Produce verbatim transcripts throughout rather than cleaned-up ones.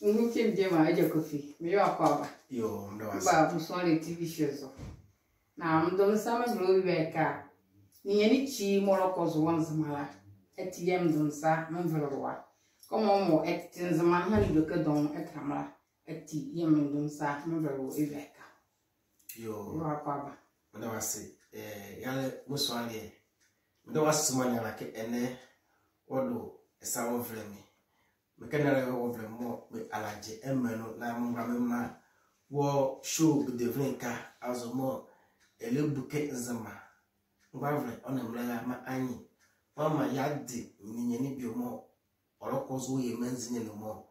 Nhuke me diema Agya Kofi, meyɛ wɔ akwaaba. Yoo, meda wɔ ase. Meba Musuareɛ T V show zo. Na medom nsa mevɛlɛ wɔ wieɛ ɛkɛ a, ninyɛne ekyi mɔɔ ɔlɛkɔ zo wɔ Nzema la ati yɛɛ medom nsa mevɛlɛ wɔ a. Kɛmɔ mɔɔ ɛte Nzema ne ɛha ne edwɛkɛ dɔɔnwo ɛtɛra me la ati yɛɛ medom nsa mevɛlɛ wɔ wieɛ ɛkɛ a. Yoo. Meyɛ wɔ akwaaba. Meda wɔ ase. Eh, yɛlɛ Musuareɛ. Meda wɔ ase maa ninyɛne kɛ ɛnɛ wɔdo ɛ sa wɔvɛlɛ me. Mekɛ ninyɛne wɔvɛlɛ me mɔɔ me alagye ɛmaa nu na mɔɔ mra memaa wɔ show Bedevile Nka azo mɔɔ ɛlɛbuke Nzema mgbavolɛ ɔ nee mbɛlɛra maa anyee. Mɔɔ maa yɛade ninyɛne bie mɔɔ ɔlɛkɔ zo wɔ yɛ maanzinli ne mɔɔ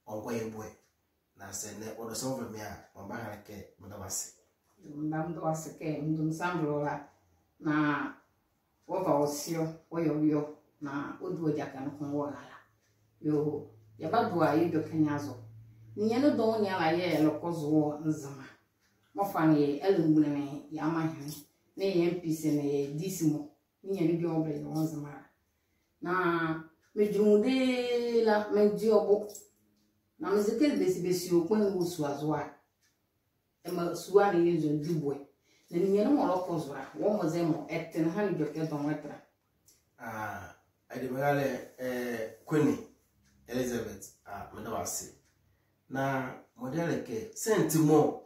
ɔngɔ yɛ boɛ. Na sɛ ɛnɛ wɔdo ɛ sa wɔvɛlɛ me a, mɔɔ mebahã le kɛ meda wɔ ase. Meda, meda wɔ ase kɛ medom nsa mevɛlɛ wɔ la. Na wɔva wɔ seɔ, wɔyɛ ɔweɔ, na wɔdi wɔ gyakɛ noko wɔ rara. Yoo, yɛbado a yɛ edwɛkɛ ne azo. Ninyɛne dɔɔnwo ne ala yɛɛ ɛlɛkɔ zo wɔ Nzema. Mɔɔ fa nee yɛ arelemgbunli nee yɛ amanhene, nee yɛ M Ps nee yɛ D C mɔ. Ninyɛne bie mɔɔ bɛlɛyɛ wɔ Nzema la. Na medwenle dee la, mende ɔ bo. Na meze kɛ bɛsi, bɛsi ɔ kpanyinli wɔ sua zo a, ɛmaa sua ne yɛ nzɔne di boɛ. Na ninyɛne mɔɔ ɔlɛkɔ zo la, wɔ mɔɔ zɛ mɔɔ ɛte ne ɛha ne edwɛkɛ dɔɔnwo ɛtɛra. Ah, ɛde me ralɛ, eh, Queen Elizabeth, ah, meda wɔ ase. Na mɔɔ de a le kɛ, sɛ ati mɔɔ,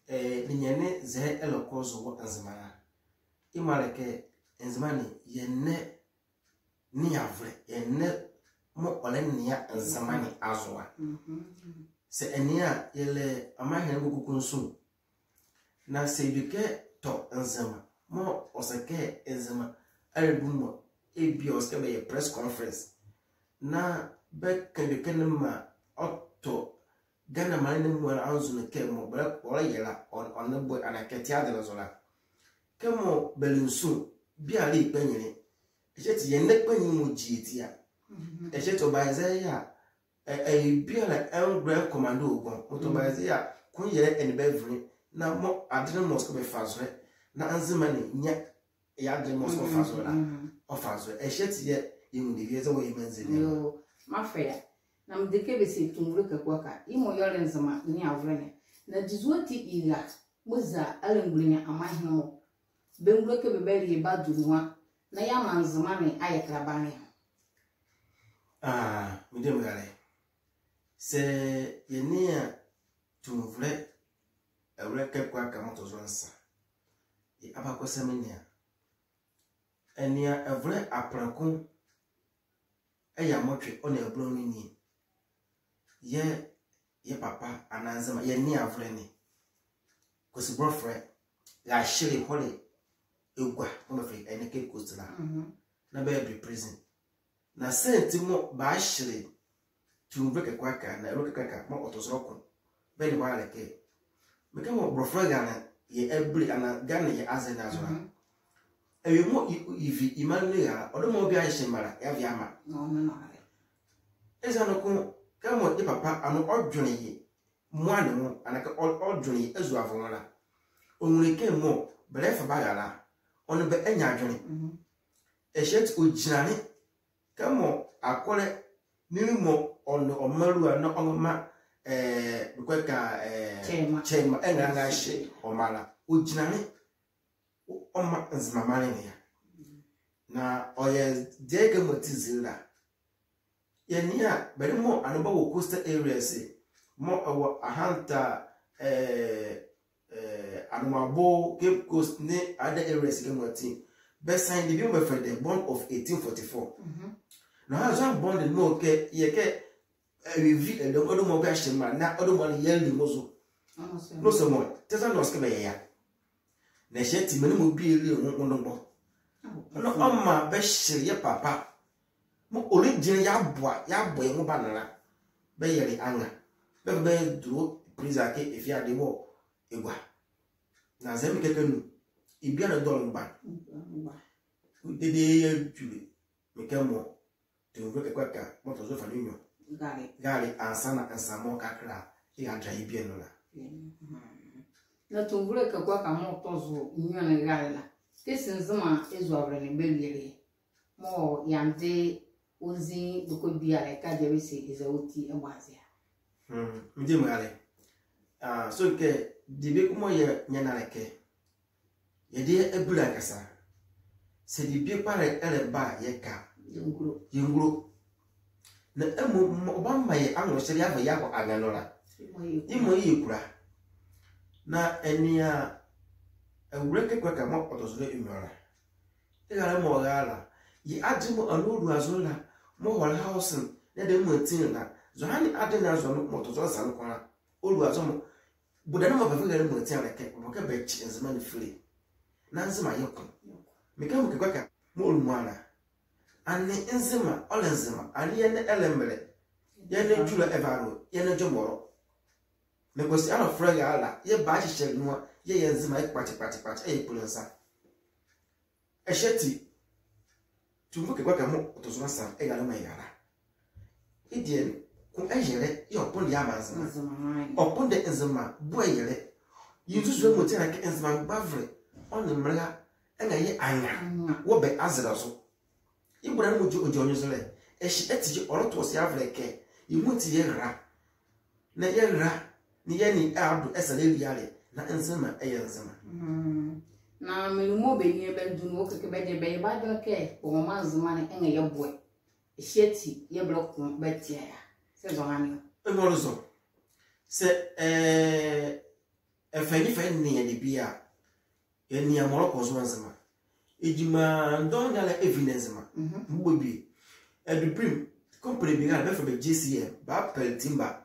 eh, ninyɛne zɛhae ɛlɛkɔ zo wɔ Nzema la, yemɔ a le kɛ, Nzema ne yɛ nee neavolɛ, yɛ nee mɔɔ ɔlɛnea Nzema ne azo a. Sɛ ɛnea a, yɛlɛ amanhene bɛ kuku nsu. Na sɛ edwɛkɛ tɔ Nzema, mɔɔ ɔse kɛ Nzema arelemgbunli mɔ, ebia ɔse kɛ bɛyɛ press conference. Na bɛka edwɛkɛ ne maa ɔtɔ Ghana maanle ne muala anzonle kɛ mɔɔ bɛlɛ, ɔlɛyɛ la, ɔ, ɔnle boɛ anaa kɛte adenle zo la. Kɛmɔ bɛle nsu, biala le ye kpanyinli. Ɛhye ati yɛ nee kpanyinli mɔɔ gyi yɛ ti a. Ɛhye ati ɔbayɛ zɛhae a, ɛ, ɛyɛ biala ɛngola ɛncommande ɔ gɔnwo. Mɔɔ ɔbayɛ zɛhae a, koyɛlɛ ɛnee bɛ avinli. Na mɔɔ adenle mɔɔ ɔse kɛ bɛfa zolɛ, na Nzema ne nyia yɛ adenle mɔɔ ɔse kɛ ɔfa zolɛ la, ɔfa zolɛ. Ɛhye ati yɛɛ yɛnwu ne wie zɛ wɔ yɛ maanzinli ne. Yoo, mafɛlɛ a. Na mede kɛ bɛse Tumivolɛ Kaku Aka, yemɔ yɛlɛ Nzema neavolɛ ne. Na ɛde zɔhane ati ye la, mɔɔ eza arelemgbunli nee amanhene mɔ, bɛngulo kɛ bɛbali ye bado nu a, na yɛamaa Nzema ne ayɛ kɛlabane a. Ah, me diema me ralɛ. Sɛ yɛnea Tumivolɛ Awulae Kaku Aka mɔɔ tɔ zo nsa, yɛɛ abakɔsɛɛ menea. Ɛnea ɛvolɛ apɔlɛ ko ɛyɛ amɔtwe ɔ nee abulonli ne. Yɛɛ, yɛ papa anaa Nzema, yɛ neavolɛ ne, Kosi Bɔlɔfɔlɛ, rahyele hɔle ɛgua, mɔɔ bɛfɛlɛ ye ɛnɛ Cape Coast la. Na bɛdo ye prison. Na sɛ ati mɔɔ bɛahyele Tumivolɛ Kaku Aka anaa Awulae Kaku Aka mɔɔ ɔtɔ zo nsa ko, bɛnle bɛ a le kɛ, mekɛ mɔɔ Bɔlɔfɔlɛ rale yɛ abile anaa Ghana yɛ aze ne azo la. Awie mɔɔ ye, yevi ye maanle ne rale, ɔdomaanwo biala ɛnhye mbala, yeava yeamaa. Eza noko, kɛmɔ ye papa anu ɔdwenle ye moa ne nwo, anaa kɛ ɔ, ɔdwenle ye azuavolɛ nwo la, ɔnwunle kɛ mɔɔ bɛlɛfa bɛara la, ɔ nee bɛ anyia adwenle. Ɛhye ati ɔgyinlanle, kɛmɔ akɔlɛ nili mɔɔ ɔ nee ɔ mraalua na ɔmaa, eh, bɛkɔ ɛka, eh, kyɛma, kyɛma, ɛnrɛlɛ ɛnrɛhye ɔ mra la, ɔgyinlanle ɔmaa Nzema maanle ne a. Na ɔyɛ dɛkɛ mɔɔ ati zele la. Yɛnea a, bɛle mɔɔ anee bɛwɔ coastal areas, mɔɔ ɛwɔ Ahanta, eh, eh, Anum Abo, Cape Coast nee other areas kɛ mɔɔ ati, bɛsigned bie mɔɔ bɛfɛlɛ ye the bond of eighteen forty-four. Na ɔha zɔhane bond ne mɔɔ kɛ, yɛɛ kɛ, eh, yevi ɛlɛo, ɔdomaanwo biala ɛnhye mbala, na ɔdomaanwo ne yɛle ye nwo zo. Na ɔse mɔɔ, tɛ eza na ɔse kɛ bɛyɛ a. Na ɛhye ati menli mɔɔ biala le ye nwo, nwo ndogbɔ. Na ɔmaa bɛhyele yɛ papa mɔɔ ɔlɛgyinla yeaboa, yeabɔ ye nwo bɛanla. Bɛyɛle ye anrɛɛ. Bɛva bɛdolo prison akee ɛvi ade wɔ ɛgua. Na zɛhae mekɛ kɛ nu, ye biala dɔle mgbane. Dedee yeadwule, mekɛ mɔɔ Tumivolɛ Kaku Aka mɔɔ tɔ zo ɛfa nee nwiɔ rale, rale ansaana nsa mɔɔ kakra a, ɛradɛla ye biala nu la. Na Tumivolɛ Kaku Aka mɔɔ tɔ zo nwiɔ ne rale la, kɛsi Nzema azuavolɛ ne bɛwiele ye, mɔɔ yeande ɔnzi bɛkɔ biala, ɛkɛ adiɛ bɛse eza ɔ ti ɛbɔ aze a. Mm, medi mraalɛ. Ah, so kɛ, debie ko mɔɔ yɛnyia ne a le kɛ, yɛdayɛ abule akɛsa. Sɛ debie kpalɛ ɛlɛba a, yɛka. Yɛngulo. Yɛngulo. Na emu, ɔbamaa yɛ anwonhyelɛ yɛava yɛakɔ anrɛɛ nɔhalɛ. Yemɔ yɛ ekula. Na ɛnea Awulae Kaku Aka mɔɔ ɔtɔ zo nwiɔ la. Ɛrale mɔɔ ɛrale la, yɛ adenle mɔɔ ɛnea ɔlua zo la, mɔɔ ɔle house ne, na ɛdayɛ mɔɔ ɛti ne la, zɔhane adenle ne azɔhane mɔɔ ɔtɔ zo nsa noko la, ɔlua zo mɔ. Bɔdane mɔɔ bɛva ɛrale mɔɔ ɛti ne la kɛ, ɔbɔ kɛ bɛkye Nzema ne file. Na Nzema yɛ ko. Mekɛ mekɛ Kaku Aka mɔɔ ɔlua la. Ɛnee Nzema, ɔle Nzema, ɛnee yɛnlɛ ɛlɛmɛlɛ. Yɛnlɛ edwula ɛva lo, yɛnlɛ edwɛmɔlɛ. Na Kwasi Arɔfo ɛrale la, yɛba yɛhyehyɛle nu a, yɛyɛ Nzema ye kpakye, kpakye, kpakye, ɛyɛ kpole nsa. Ɛhye ati, Tumivolɛ Kaku Aka mɔɔ ɔtɔ zo nsa, ɛrale mɔɔ ɛrale la. Ɛdeɛ ko ɛyɛ la, yɛɛ ɔkpondɛ yeamaa Nzema. Nzema, ae. Ɔkpondɛ Nzema boɛyɛlɛ. Yɛ nzuzua mɔti a le kɛ Nzema mgbavolɛ, ɔ nee mbɛlɛra, ɛnrɛyɛ anrɛɛ wɔ bɛ azɛlɛ zo. Yɛ bɔdane mɔɔ ɔgyi, ɔgyi ɔ nwo zo la, ɛhye ati yɛɛ ɔlɛto wɔ se yɛavolɛ kɛ, yɛ mɔti yɛrɛra. Na yɛrɛra, na yɛnea ado ɛsa ɛliale, na Nzema ɛyɛ Nzema. Mm. Na menli mɔɔ bɛnlea bɛndu nu, ɔkɛ kɛ bɛdeɛ bɛyɛ bɛadwenle kɛ, bɛmaa Nzema ne ɛnrɛyɛ boɛ. Ɛhye ati, yɛɛ bɛlɛko bɛtia ye a. Sɛ zɔhane a. Ɛmɔ ɔle zo. Sɛ, eh, ɛfa nye fa ɛnea debie a, ɛnea mɔɔ ɔlɛkɔ zo wɔ Nzema. Gyima dɔɔnwo ne ala ɛvi Nzema. Mhm. Mebɔ bie. Adubrim, company bi a bɛfɛlɛ bɛ J C M, bɛpɛle timber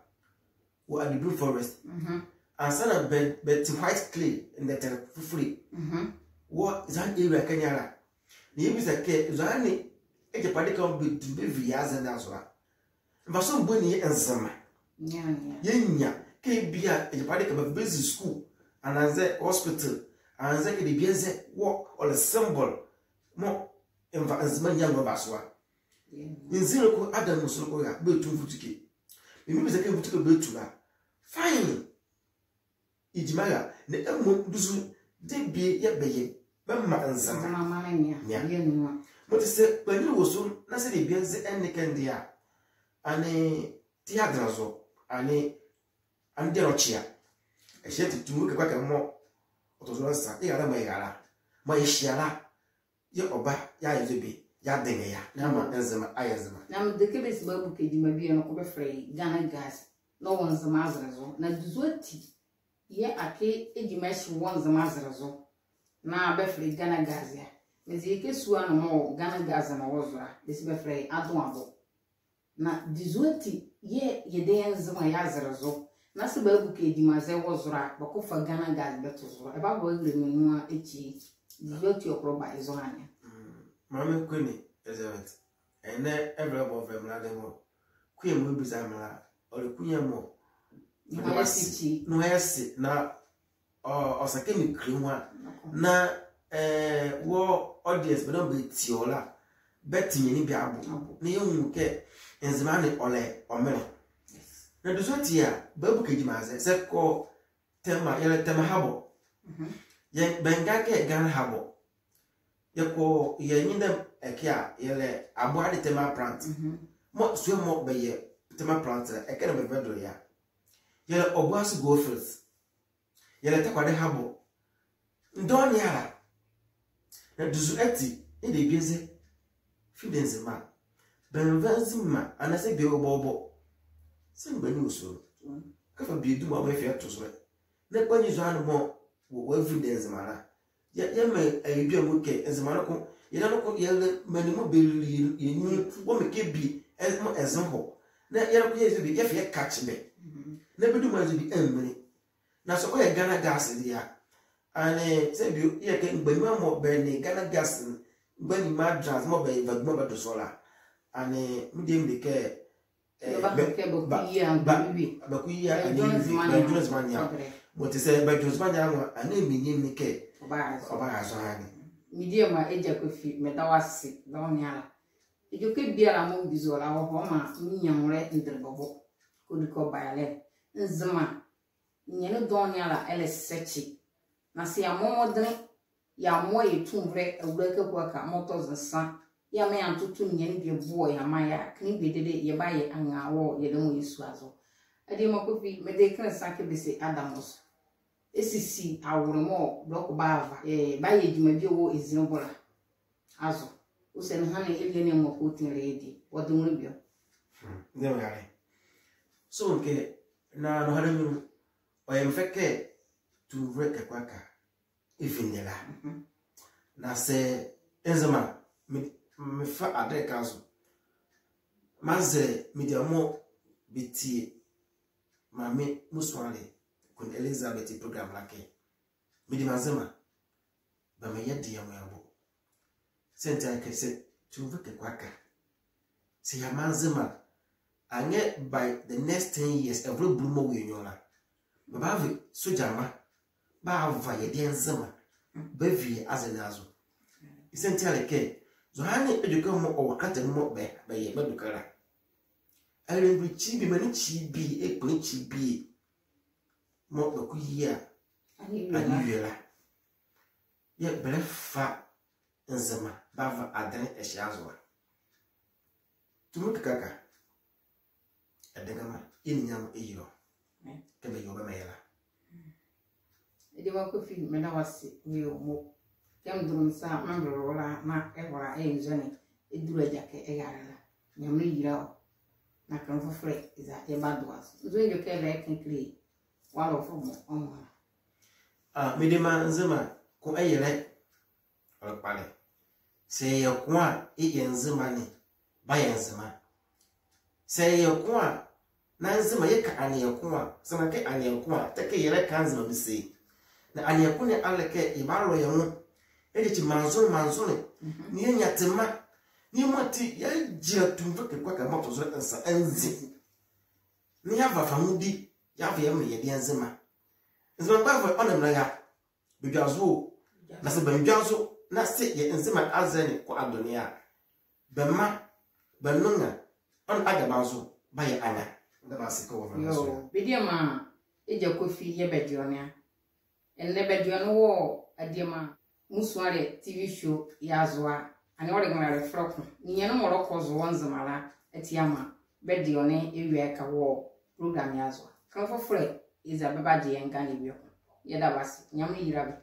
wɔ Adubrim Forest. Mhm. Ansaana bɛ, bɛte white clay, ndɛtɛlɛ fufule. Mhm. Wɔ zɔhane area ɛkɛ ne ala. Na yɛbisa kɛ, zɔhane agyapade ɛkɛ mɔɔ bɛdi bɛvi yɛ azɛlɛ ne azo la, mfasoɔ bɛ ne yɛ Nzema. Nyia, nyia. Yɛnyia, kɛ bie a, agyapade ɛkɛ bɛva bɛzi school, anzɛɛ hospital, anzɛɛ kɛ debie nzɛ, wɔ, ɔle symbol mɔɔ ɛmva Nzema nyia nwo mfasoɔ a. Yeah. Nzi noko, Adam nso noko a, bɛtu mvutuke. Mebisa kɛ mvutuke bɛtu la, fine. Gyima ɛra, na mmom duzu debie yɛɛ bɛyɛ bɛmaa Nzema. Nzema maanle ne a. Nyia. Yɛ nu a. Mɔti sɛ kpanyinli wɔ sua na sɛ debie nzɛ ɛnle ɛkɛ ɛnle a, ɛnee te adenle zo, ɛnee, ɛnee deɛ ɔkye a. Ɛhye ati Tumivolɛ Kaku Aka mɔɔ ɔtɔ zo nsa, ɛrale mɔɔ ɛrale la, mɔɔ yɛhyia la, yɛɛ ɔba, yɛayɛ zo bie, yɛadenle ye a, na ama Nzema ayɛ Nzema. Na mede kɛ bɛsi bɛabuke gyima bie noko bɛfɛlɛ ye Ghana Gas, na ɔwɔ Nzema azɛlɛ zo. Na duzu ati yɛɛ akee gyima ɛhye wɔ Nzema azɛlɛ zo, na bɛfɛlɛ ye Ghana Gas a. Meze kɛ sua ne mɔɔ Ghana Gas ne wɔ zo la, bɛse bɛfɛlɛ ye Adoabo. Na duzu ati yɛɛ yɛdayɛ Nzema yɛ azɛlɛ zo. Na sɛ bɛabuke gyima zɛ wɔ zo la, bɛkɔfa Ghana Gas bɛto zo la, ɛbava ɛrɛlɛ me nu a ɛkyi. Duzu ati ɔkɔlɔ ba ye zɔhane a. Mm, Maame Queen Elizabeth, ɛnɛ ɛvolɛ bɔ vɛ mraalɛ mɔ. Koyɛ mɔɔ ɛbiza me la, ɔle koyɛ mɔɔ ne ho ayɛ se, ne ho ayɛ se, na ɔ, ɔsa kɛ mekile nwo a. Na, eh, wɔ audience bɛdabɛ mɔɔ bɛtie ɔ la, bɛte me ne bie abo. Abo. Na yɛnwu kɛ Nzema ne ɔlɛ ɔ menle. Yes. Na duzu ati a, bɛabuke gyima zɛ, sɛ ɛkɔ Tema, yɛlɛ Tema Harbour. Mhm. Yɛ, bɛnga kɛ Ghana Harbour. Yɛkɔ, yɛ Nyindɛm ɛkɛ a, yɛlɛ Aboadi Thermal Plant. Mhm. Mɔɔ sua mɔɔ bɛyɛ thermal plant la, ɛkɛ na bɛbɛdo ye a. Yɛlɛ Obuasi Goldfields. Yɛlɛ Takoradi Harbour. Ndɔɔnwo ne ala. Na duzu ati, ne debie nzɛ fide Nzema. Bɛnva Nzema, anaasɛ bie ɔbɔbɔ. Sɛ mgbanyima wɔ sua. Kɛfa bie duma mɔɔ ɛfa ɛto zo la. Na kpanyinli zɔhane mɔɔ wɔ, wɔ ɛvi Nzema la. Yɛ, yɛmaa ɛyɛ dwɛmɔ kɛ Nzema noko, yɛlɛ noko, yɛlɛ menli mɔɔ bɛlili yɛ, yɛ nwiɔ, wɔ mekɛ bie, ɛ, mɔɔ ɛze hɔ. Na yɛlɛ noko yɛze bie, yɛfa yɛkakye bɛ. Mhm. Na bɛ duma nzɛ bie, ɛminli. Na sɛ ɔyɛ Ghana Gas deɛ a, ɛnee, sɛ bie, yɛkɛ mgbanyima mɔɔ bɛnee Ghana Gas, mgbanyima drunkards mɔɔ bɛva dwuma bɛdo zo la. Ɛnee, medie mede kɛ, eh, bɛ, bɛ, bɛ, bɛkoyia, ɛnee, bɛdwenle Nzema ne a. Mɔti sɛ bɛdwenle Nzema ne a, ɛnee, menli ne kɛ ɔbara zo, ɔbara zo ɛnee. Medie ma Egya Kofi, meda wo ase, dɔɔnwo ne ala. Edwɛkɛ biala mɔɔ mebiza ɔ la, ɔmaa menyia nwolɛ ndɛlɛbɔbɔ. Kɔdi kɛ ɔbayɛ la, Nzema, nyɛne dɔɔnwo ne ala ɛlɛsɛkye. Na sɛ yɛabɔ mɔdenle, yɛamoa yɛ tumivolɛ Awulae Kaku Aka mɔɔ tɔ zo nsa, yɛamaa yɛatoto ninyɛne bie boɔ yɛamaa yɛ a, kenle biedede yɛbayɛ anrɛɛ wɔ yɛlɛ mɔɔ yɛ sua zo. Adiema Kofi, mede kenle sa kɛ bɛse Adamɔs. Ɛsisi awole mɔɔ blɔko bava, ɛɛ, bayɛ gyima bie wɔ ezi ne bo la azo. Ɔsiane ne ahanle ɛlea ne mɔɔ kɔtenle ɛdie. Wɔde nwolɛ bie ɔ. Hmm, ne mɔɔ yɛle. So ɛnee kɛ, na nɔhalɛ nu, ɔyɛ me fɛ kɛ Tumivolɛ Kaku Aka ɛvi ɛnɛ la. Mhm. Na sɛ Nzema, me, mefa adenle ka zo. Meazɛlɛ media mɔɔ bɛtie Maame Musuale Queen Elizabeth program la kɛ mediema Nzema, bɛmaa yɛ deɛ mɔɔ yɛbɔ. Sɛ ɛnti a le kɛ sɛ Tumivolɛ Kaku Aka, sɛ yeamaa Nzema, ɛnyɛ by the next ten years, ɛvolɛ bulu mɔɔ wɔ awie nwiɔ la, bɛbava sogyama bava yɛ deɛ Nzema, bavi yɛ aze ne azo. Sɛ ɛnti a le kɛ, zɔhane edwɛkɛ mɔɔ ɔwɔ kɛlata nu mɔɔ bɛ, bɛyɛ bɛdwɛkɛ la, ɛlɛngulo kyi bie, menli kyi bie, ekpɔnle kyi bie mɔɔ bɛkoyia aniwie la. Yɛɛ bɛlɛfa Nzema bɛava adenle ɛhye azo a. Tumivolɛ Kaku Aka, ɛdɛgɛma, yɛ ninyɛne ɛyilo. Kɛ bɛyilo bɛmaa yɛ la. Adiema Kofi, meda wɔ ase, meyɛ ɔ mo. Kɛ medolo me sa a, mendolo wɔ la, na ɛhɔ la, ɛyɛ nzɔne, ɛdule agyakɛ ɛyale la. Nyamenle yila wɔ. Na kenle fofolɛ, eza yɛbadoa zo. Nzɔne edwɛkɛ ɛlɛkɛ kile wɔ alɔfo mɔ ɔmɔ la. Ah, mediema Nzema, ko ɛyɛ la, ɔle kpalɛ. Sɛ yɛyɛ ko a, yɛyɛ Nzema ne, bayɛ Nzema. Sɛ yɛyɛ ko a, na Nzema yɛka aneɛ ko a, sɛ na kɛ aneɛ ko a, tɛ kɛ yɛlɛka Nzema bɛse. Na aneɛ ko ne a le kɛ, yɛbalɔ yɛ nwo. Ɛdie kyi manzonle, manzonle. Mhm. Na yɛanyia tema. Na yɛmɔ ati, yɛagyinla Tumivolɛ Kaku Aka mɔɔ to zolɛ nsa anzi. Na yɛava faneho di, yɛava yɛmele yɛ deɛ Nzema. Nzema mgbavulɛ, ɔnle mraalɛ a, bɛdwazo o. Na sɛ bɛandwazo, na sɛ yɛ Nzema azɛlɛ ne kɔ ado ne a, bɛmaa, bɛnle nra, ɔnle adabanzo, bayɛ anra. Meda bɛ ase kɛ wɔva ne so a. Yoo, bɛdiema, Egya Kofi yɛɛ bɛdeɛ ɔ ne a. Ɛnɛ bɛdeɛ ɔ ne wɔ Adiema Musuale TV show ye azo a, ɛnee ɔle nrelalɛfolɛ ko. Ninyɛne mɔɔ ɔlɛkɔ zo wɔ Nzema la, ati amaa bɛdeɛ ɔ ne ɛwia ɛka wɔ program ye azo a. Kenle fofolɛ, eza bɛbagye yɛ ngane ɛwia ko. Yɛda bɛ ase, Nyamenle yila bɛ.